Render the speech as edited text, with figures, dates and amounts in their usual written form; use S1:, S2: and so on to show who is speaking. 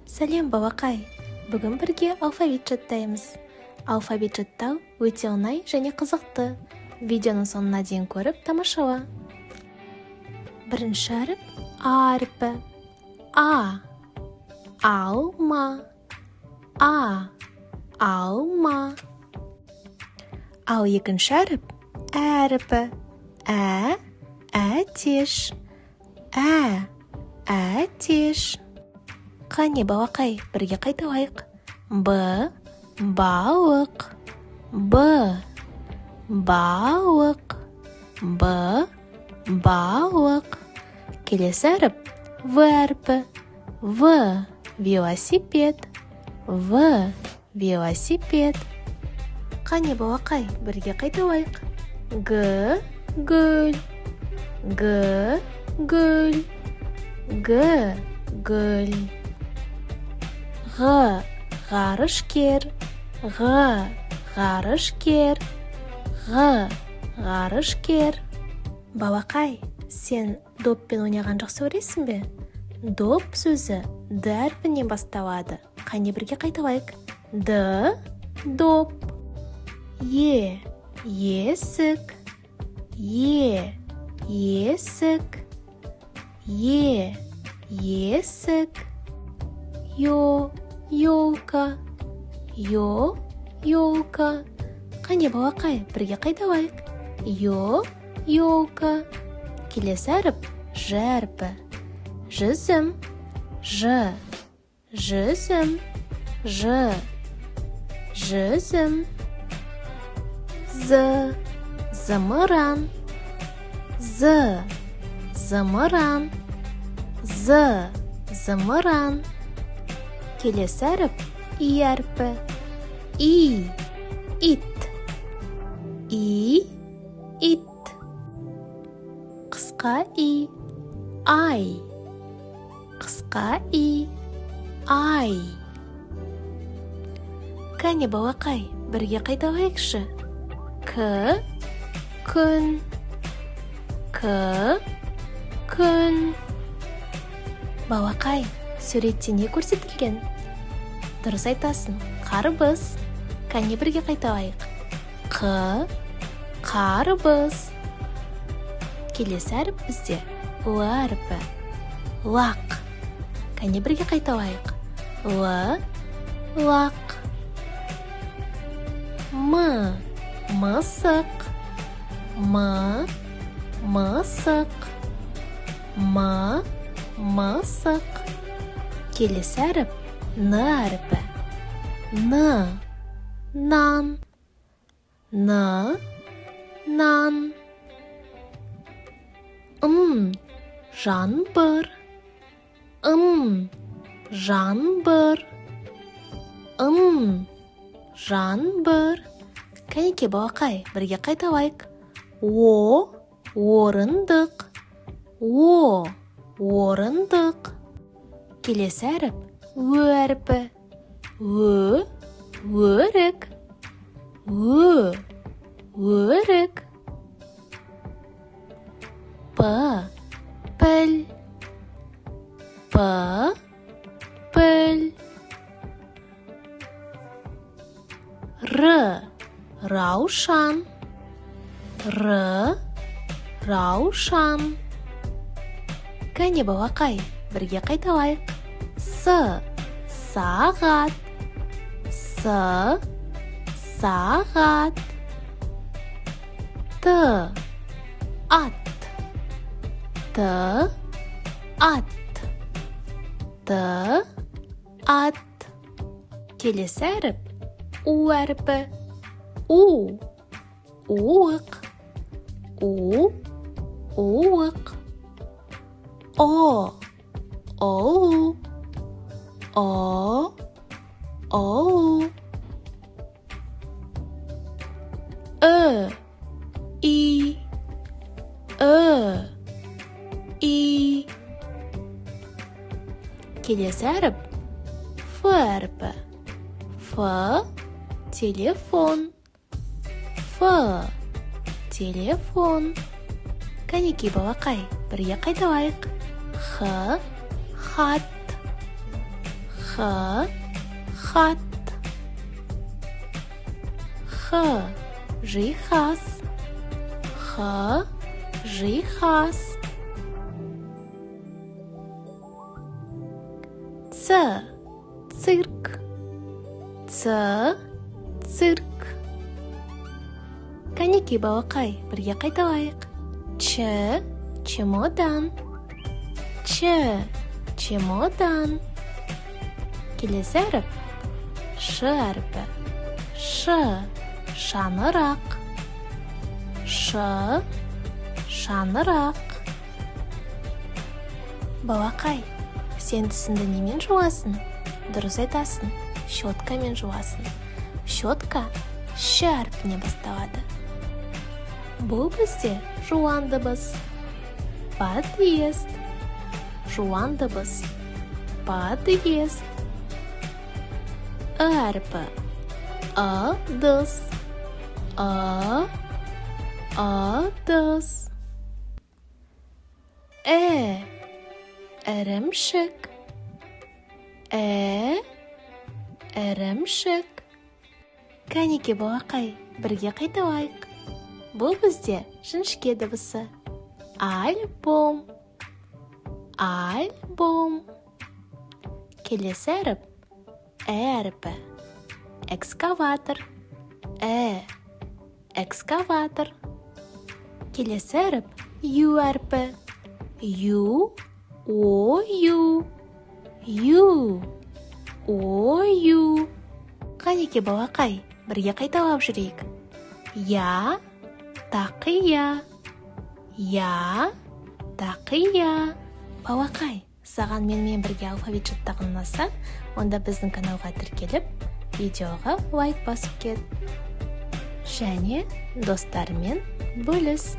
S1: Сәлем, балақай! Бүгін бірге алфавит жаттаймыз. Алфавит жаттау өте оңай және қызықты. Видеоның соңына дейін көріп, тамашала. Бірінші әріп – А әрпі. А – алма. А – алма. Ал екінші әріп – Ә әрпі. Ә – әтеш. Ә – әтеш. Қане, балақай, бірге қайталайық. Б – балық. Б – балық. Б – балық. Келесі әріп – В әрпі. В – велосипед. В – велосипед. Қане, балақай, бірге қайталайық. Г – гүл. Г – гүл. Г – гүл. Ғ – ғарышкер. Ғ – ғарышкер. Ғ – ғарышкер. Балақай, сен доппен ойнаған жақсы көресің бе? Доп сөзі Д әрпінен басталады. Қане, бірге қайталайық. Д – доп. Е – есік. Е – есік. Е – есік. Ё – ёлка. Ё – ёлка. Қане, балақай, бірге қайталайық. Ё – ёлка. Келесі әріп – Ж әрпі. Жүзім. Ж – жүзім. Ж – жүзім. З – зымыран. З – зымыран. З – зымыран. Келесі әріп – И әрпі. И – ит. И – ит. Қысқа И – ай. Қысқа И – ай. Кәне, балақай, бірге қайталайықшы. К – күн. К – күн. Балақай, суретте не көрсетілген? Дұрыс айтасың, қарбыз. Кәне, бірге қайталайық. Қ – қарбыз. Келесі әріп бізде Л әрпі. Лақ. Кәне, бірге қайталайық. Л – лақ. М – мысық. М – мысық. М – мысық. Келесі әріп – Н әрпі. Н – нан. Н – нан. Ң – жаңбыр. Ң – жаңбыр. Ң – жаңбыр. Кәнеке, балақай, бірге қайталайық. О – орындық. О – орындық. Келесі әріп – Ө әрпі. Ө – өрік. Ө – өрік. П – піл. П – піл. Р – раушан. Р – раушан. Кәне, балақай, бірге қайталайық. С – сағат. С – сағат. Т – ат. Т – ат. Т – ат. Келесі әріп – У әрпі. У – уық. У – уық. О – ұлу. О – ұлу. Ү – үй. Ү – үй. Келесі әріп – Ф әрпі. Ф – телефон. Ф – телефон. Кәнекей, балақай, бірге қайталайық. Х – хат. Х. Х, хат. Х, жиһаз. Х, жиһаз. Ц, цирк. Ц, цирк. Кәнекей, балақай, бірге қайталайық. Ч, чемодан. Ч, чемодан. Келесі әріп — Ш әрпі. Ш, шаңырақ. Ш, шаңырақ. Балақай, сен тісіңді немен жуасың? Дұрыс айтасың, щеткамен жуасың. Щетка Щ әрпіне басталады. Бұл бізде жуан дыбыс. Подъезд. Жуан дыбыс. Подъезд. Ы әрпі. Ыдыс. Ы, ыдыс. І, ірімшік. І, ірімшік. Кәнеке, балақай, бірге қайталайық. Бұл бізде жіңішке дыбысы. Альбом. Альбом. Келесі әріп — Ә әрпі. Экскаватор. Ә, экскаватор. Келесі әріп — Ю әрпі. Ю, ою. Ю, ою. Қанеке, балақай, бірге қайталап жүрейік. Я, тақия. Я, тақия. Балақай, саған менімен бірге алфавит жаттаған ұнаса, онда біздің каналға тіркеліп, видеоға лайк басып кет және достарымен бөліс.